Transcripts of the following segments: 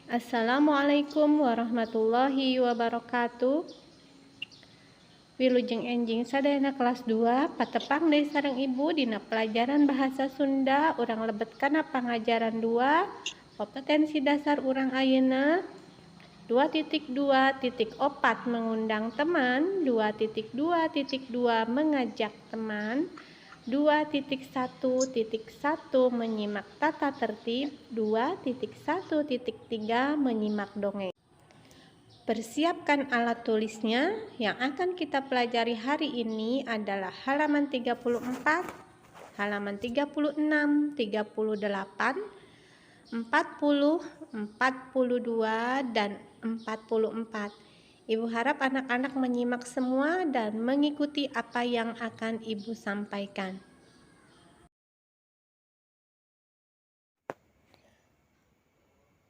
Assalamualaikum warahmatullahi wabarakatuh. Wilujeng enjing sadayana kelas 2, patepang deui sareng Ibu dina pelajaran bahasa Sunda. Urang lebet kana pangajaran 2, kompetensi dasar urang ayeuna 2.2.4, mengundang teman, 2.2.2, mengajak teman, 2.1.1, menyimak tata tertib, 2.1.3, menyimak dongeng. Persiapkan alat tulisnya. Yang akan kita pelajari hari ini adalah halaman 34, halaman 36, 38, 40, 42, dan 44. Ibu harap anak-anak menyimak semua dan mengikuti apa yang akan Ibu sampaikan.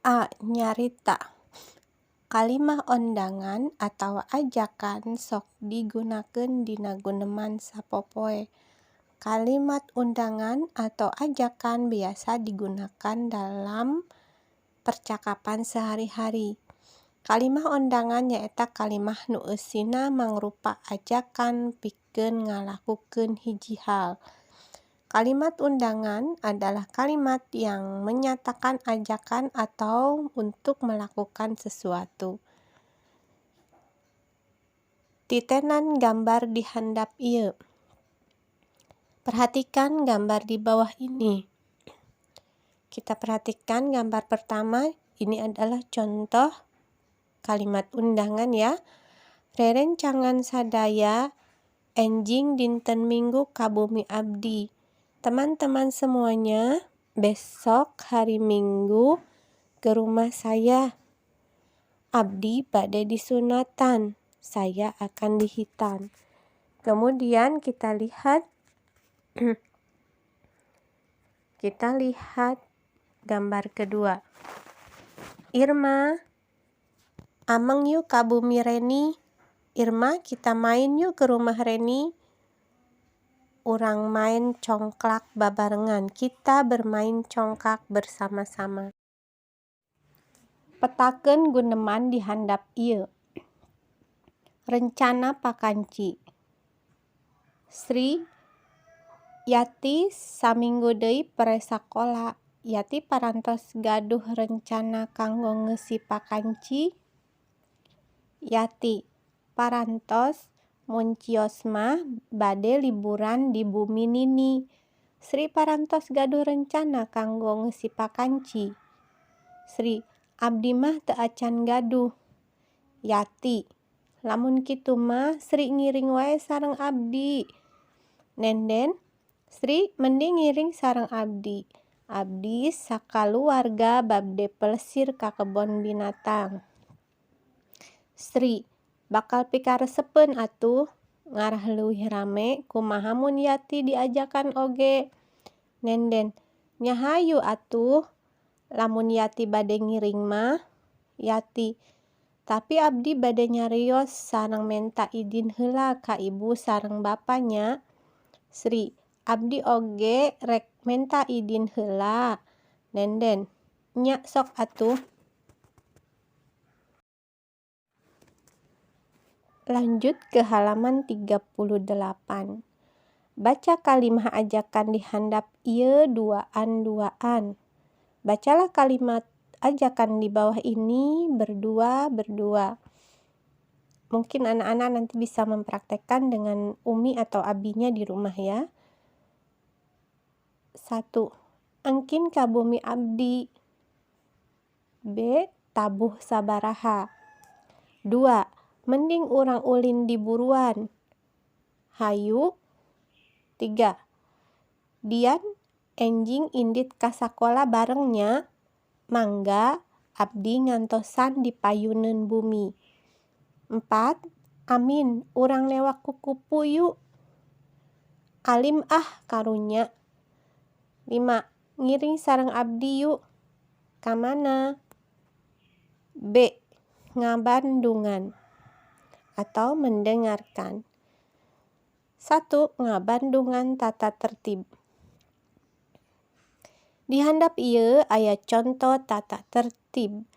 A. Nyarita. Kalimah ondangan atawa ajakan sok digunakeun dina guneman sapopoe. Kalimat undangan atau ajakan biasa digunakan dalam percakapan sehari-hari. Kalimah ondangan nyaeta kalimah nu eusina mangrupa ajakan pikeun ngalakukeun hiji hal. Kalimat undangan adalah kalimat yang menyatakan ajakan atau untuk melakukan sesuatu. Titenan gambar di handap ieu. Perhatikan gambar di bawah ini. Kita perhatikan gambar pertama, ini adalah contoh kalimat undangan ya. Rerencangan sadaya, enjing dinten Minggu ka bumi abdi. Teman-teman semuanya, besok hari Minggu ke rumah saya. Abdi bade disunatan, saya akan dikhitan. Kemudian kita lihat gambar kedua. Irma, ameng yuk ka bumi Reni. Irma, kita main yuk ke rumah Reni. Urang main congklak babarengan. Kita bermain congkak bersama-sama. Petakeun guneman di handap ieu. Rencana pakanci. Sri, Yati, saminggu deui pere sakola. Yati parantos gaduh rencana kanggo ngeusi pakanci? Yati, parantos, mun cios mah bade liburan di bumi Nini. Sri parantos gaduh rencana kanggo ngeusi pakanci? Sri, abdi mah teu acan gaduh. Yati, lamun kitu mah Sri ngiring wae sareng abdi. Nenden, Sri, mending ngiring sareng abdi. Abdi sakaluwarga bade plesir ka kebon binatang. Sri, bakal pikaresepeun atuh. Ngarah leuwih rame, kumaha mun Yati diajakan oge? Nenden, nya hayu atuh lamun Yati bade ngiring mah. Yati, tapi abdi bade nyarios sareng menta idin heula ka ibu sareng bapa nya. Sri, abdi oge rek menta idin heula. Nenden, nya sok atuh. Lanjut ke halaman 38. Baca kalimah ajakan di handap ieu duaan-duaan. Bacalah kalimat ajakan di bawah ini berdua-berdua. Mungkin anak-anak nanti bisa mempraktekkan dengan umi atau abinya di rumah ya. 1. Engkin ka bumi abdi. B. Tabuh sabaraha. 2. Mending urang ulin di buruan. Hayu. 3. Dian, enjing indit ka sakola bareng nya. Mangga, abdi ngantosan di payuneun bumi. 4. Amin, urang newak kukupu yuk. Alim ah, karunya. 5. Ngiring sareng abdi yuk. Ka mana? B. Ngabandungan atau mendengarkan. 1. Ngabandungan tata tertib. Di handap ieu aya conto tata tertib.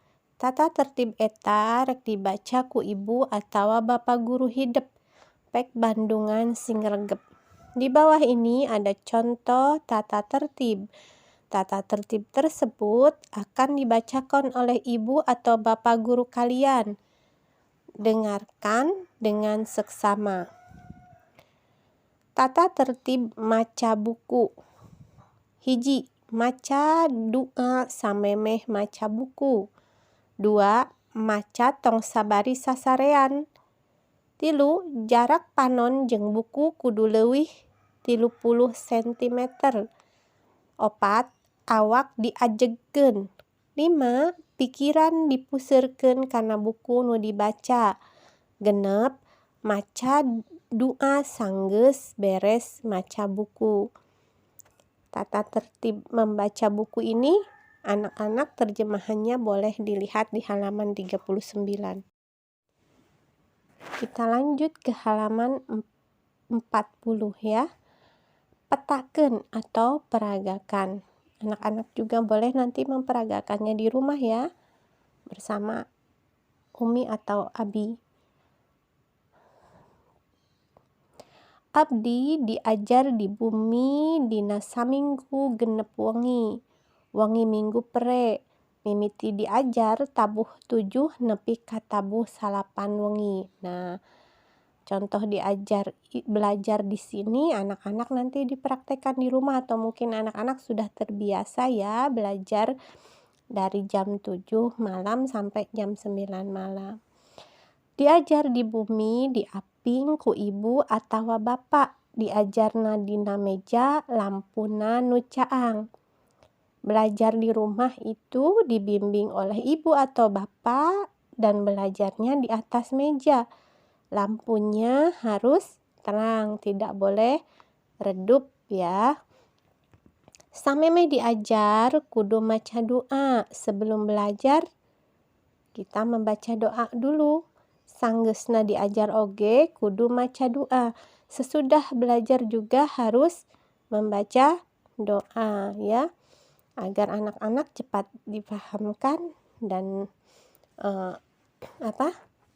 Tata tertib eta rek dibaca ku ibu atawa bapa guru hidep. Pek Bandungan sing regep. Di bawah ini ada contoh tata tertib. Tata tertib tersebut akan dibacakan oleh ibu atau bapak guru kalian. Dengarkan dengan seksama. Tata tertib maca buku. 1, maca doa samemeh maca buku. 2, maca tong sabari sasarean. 3, jarak panon jeung buku kudu leuwih 30 cm. 4, awak diajegkeun. 5, pikiran dipuseurkeun kana buku nu dibaca. 6, maca doa sanggeus beres maca buku. Tata tertib membaca buku ini, anak-anak, terjemahannya boleh dilihat di halaman 39. Kita lanjut ke halaman 40 ya. Petakeun atau peragakan. Anak-anak juga boleh nanti memperagakannya di rumah ya, bersama Umi atau Abi. Abdi diajar di bumi dina saminggu 6 wengi. Wengi Minggu pere. Mimiti diajar tabuh 7 nepi ka tabuh 9 wengi. Nah, contoh diajar belajar di sini, anak-anak nanti dipraktekkan di rumah atau mungkin anak-anak sudah terbiasa ya belajar dari jam 7 malam sampai jam 9 malam. Diajar di bumi diaping ku ibu atawa bapak, diajarna dina meja lampuna nu caang. Belajar di rumah itu dibimbing oleh ibu atau bapak dan belajarnya di atas meja. Lampunya harus terang, tidak boleh redup ya. Samemeh diajar kudu maca doa. Sebelum belajar kita membaca doa dulu. Sanggeusna diajar oge kudu maca doa. Sesudah belajar juga harus membaca doa ya, agar anak-anak cepat dipahamkan dan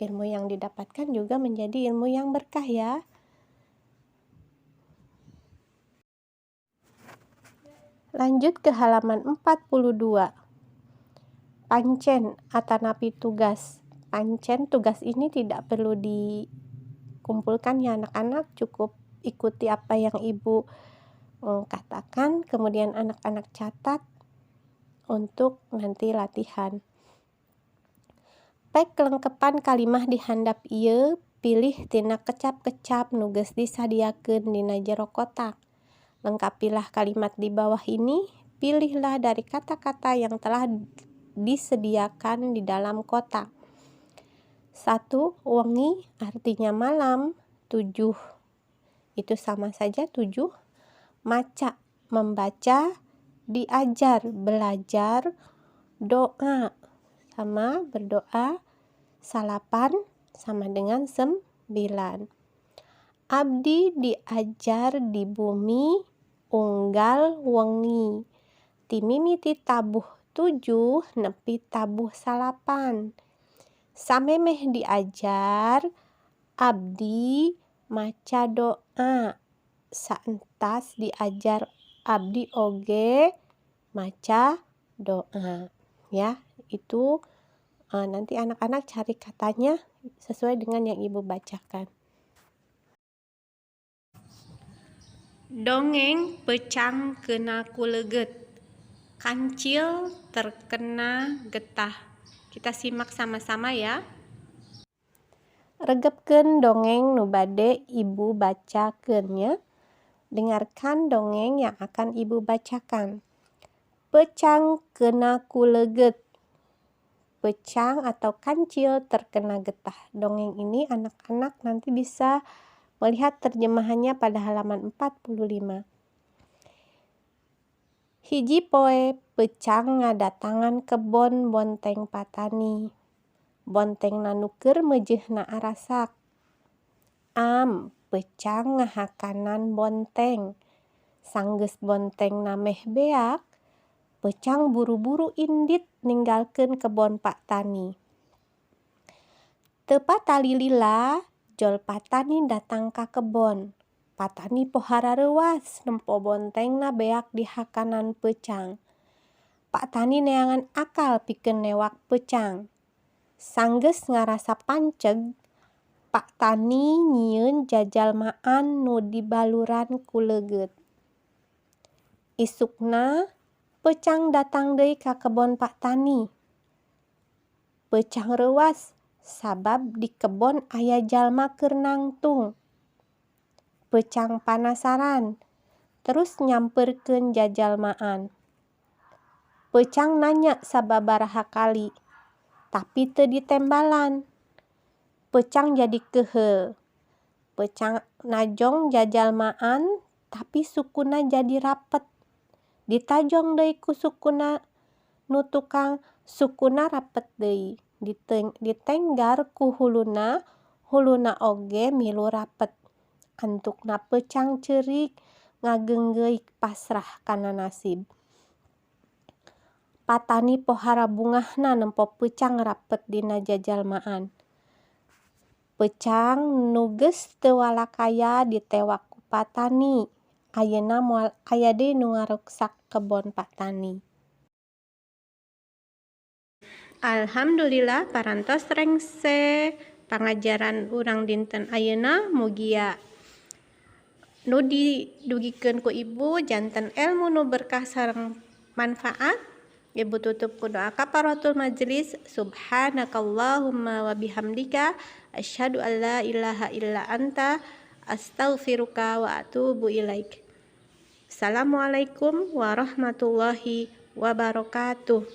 ilmu yang didapatkan juga menjadi ilmu yang berkah ya. Lanjut ke halaman 42. Pancen atanapi tugas. Pancen tugas ini tidak perlu dikumpulkan ya anak-anak, cukup ikuti apa yang ibu katakan, kemudian anak-anak catat untuk nanti latihan. Pek lengkepan kalimah di handap ieu, pilih tina kecap-kecap nu geus disadiakeun dina jero kotak. Lengkapilah kalimat di bawah ini, pilihlah dari kata-kata yang telah disediakan di dalam kotak. 1, wengi artinya malam. 7, itu sama saja 7. Maca, membaca, diajar, belajar, doa, sama berdoa, salapan sama dengan 9. Abdi diajar di bumi unggal wengi. Timimiti tabuh 7 nepi tabuh 9. Samemeh diajar abdi maca doa. Saentas diajar abdi oge maca doa ya. Itu nanti anak-anak cari katanya sesuai dengan yang ibu bacakan. Dongeng peucang kena ku leugeut, kancil terkena getah. Kita simak sama-sama ya. Regepkeun dongeng nu bade ibu bacakeun ya. Dengarkan dongeng yang akan ibu bacakan. Peucang kena ku leugeut. Peucang atau kancil terkena getah. Dongeng ini anak-anak nanti bisa melihat terjemahannya pada halaman 45. Hiji poe peucang ngadatangan kebon bonteng patani. Bontengna nu keur meujeuhna arasak. Am, peucang ngahakanan bonteng. Sanggeus bontengna meh beak, Peucang buru-buru indit ninggalkeun kebon Pak Tani. Teu patali lila jol Patani datang ka kebon. Patani pohara reuwas nempo bontengna beak dihakanan peucang. Pak Tani neangan akal pikeun newak peucang. Sanggeus ngarasa panceg, Pak Tani nyieun jajalmaan nu dibaluran ku leungeut. Isukna peucang datang deui ka kebon Pak Tani. Peucang reuwas sabab di kebon aya jalma keur nangtung. Peucang panasaran, terus nyamperkeun jajalmaan. Peucang nanya sababaraha kali, tapi teu ditembalan. Peucang jadi keuheul. Peucang najong jajalmaan tapi sukuna jadi rapet. Ditajong deui ku sukuna nu tukang, sukuna rapet deui. Ditenggar ku huluna, huluna oge milu rapet. Antukna peucang ceurik ngageunggeuk pasrah kana nasib. Patani pohara bungahna nempo peucang rapet dina jajalmaan. Peucang nu geus teu walakaya ditewak ku Patani. Ayeuna moal aya deui nu ngaruksak kebon Pak Tani. Alhamdulillah, parantos rengse pangajaran urang dinten ayeuna. Mugia nu didugikeun ku Ibu janten elmu nu berkah sareng manfaat. Ibu tutup ku doa kafaratul majelis. Subhanakallahumma wa bihamdika, asyhadu an la ilaha illa anta, astaghfiruka wa atubu ilaik. Assalamualaikum warahmatullahi wabarakatuh.